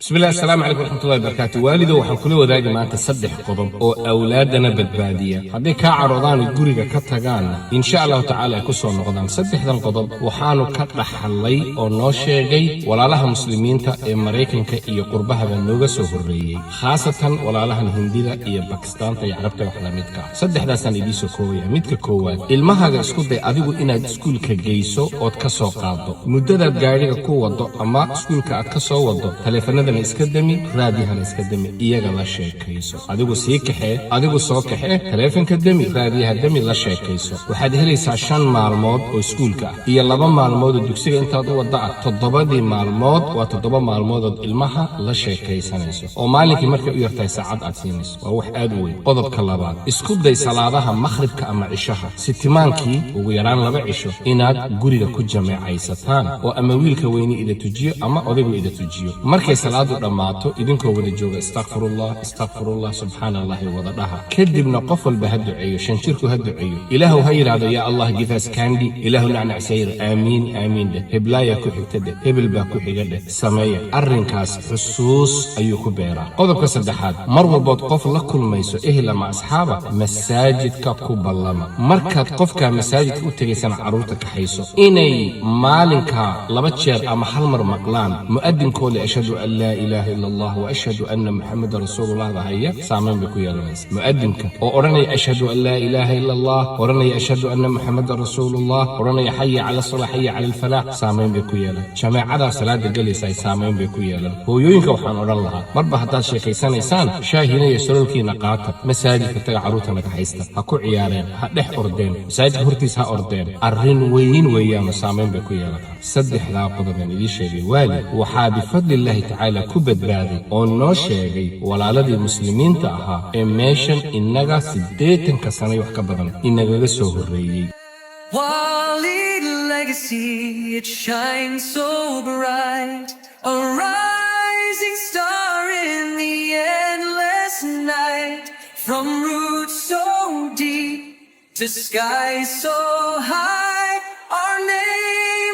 Bismillahi, asalaamu calaykum waraxmatullahi wabarakaatu. Waalidow, waxaan kula wadaagi maanta saddex qodob oo awlaadana badbaadiya. Hadday kaa caroodaan oy guriga ka tagaanna, insha Allahu tacaala ay ku soo noqdaan. Saddexdan qodob waxaanu ka dhaxallay oo noo sheegay walaalaha Muslimiinta ee Maraykanka iyo qurbahaba nooga soo horreeyey, khaasatan walaalahan Hindida iyo Bakistaanta iyo Carabta wax la midka ah. Saddexdaasaan idiin soo koobaya. Midka koowaad, ilmahaaga isku day adigu inaad iskuulka geyso ood ka soo qaaddo. Muddadaad gaadhiga ku waddo ama iskuulka aad ka soo waddo, taleefanadana iska demi, raadiyahana iska demi, iyaga la sheekayso. Adigu sii kaxee, adigu soo kaxee, taleefanka demi, raadiyaha demi, la sheekayso. Waxaad helaysaa 5 maalmood oo iskuulka ah iyo 2 maalmood oo dugsiga intaad u wadda ah. 7dii maalmood waa 7 maalmoodood ilmaha la sheekaysanayso, oo maalinkii markay u yartahay saacad aad siinayso. Waa wax aad u weyn. Qodobka labaad, isku day salaadaha makhribka ama cishaha sitimaankii ugu yaraan 2 cisho inaad guriga ku jameecaysataan, oo ama wiilka weyni ida tujiyo ama odaygu ida tujiyo. Markay salaadu dhammaato, idinkoo wada jooga, "Istakfirullah, istakfirullah, subxaana Allahi" wada dhaha. Kadibna qof walba ha duceeyo. 5 jirku ha duceeyo, Ilaahu ha yidhaahdo, "Yaa Allah, give us candy, Ilaahu nacnac sayr, aamiin, aamiin" dheh. Heblaaya ku xigta dheh, hebel baa ku xiga dheh. Sameeya arrinkaas, xusuus ayuu ku beeraa. Qodobka saddexaad, mar walbood qof la kulmayso, ehel ama asxaaba, masaajidka ku ballama. Markaad qofka masaajidka u tegaysana, carruurta kaxayso. Inay maalinka laba jeer ama hal mar maqlaan mu'adinkooda "Ashhadu an laa ilaaha ila Allah wa ashhadu anna Muxamedan rasuulullah" bahaya, saamayn bay ku yeelanaysa. Mu'adinka oo odhanaya "Ashhadu an laa ilaaha ila Allah", odhanaya "Ashhadu anna Muxamedan rasuulullah", odhanaya "Xaya cala salaa, xaya cala alfalaax", saamayn bay ku yeelan. Jameecadaa salaada gelaysa ay saamayn bay ku yeelan. Hooyooyinka waxaan odhan lahaa, marba haddaad sheekaysanaysaan, shaahiina iyo saloolkiina qaata, masaajidka taga, carruurtana kaxaysta. Ha ku ciyaareen, ha dhex ordeen, masaajidka hortiisa ha ordeen. Arrin weyn weeyaano, saamayn bay ku yeelataa. Saddexdaa qodobaan idiin sheegay, waali, waxaa bifadlillaahi tacaala ku badbaaday oo noo sheegay walaaladii Muslimiinta ahaa ee meeshan innaga 80ka sanay wax ka badan inagaga soo horreeyey. Waleed legacy, it shines so bright, a rising star in the endless night. From roots so deep to skies so high, our name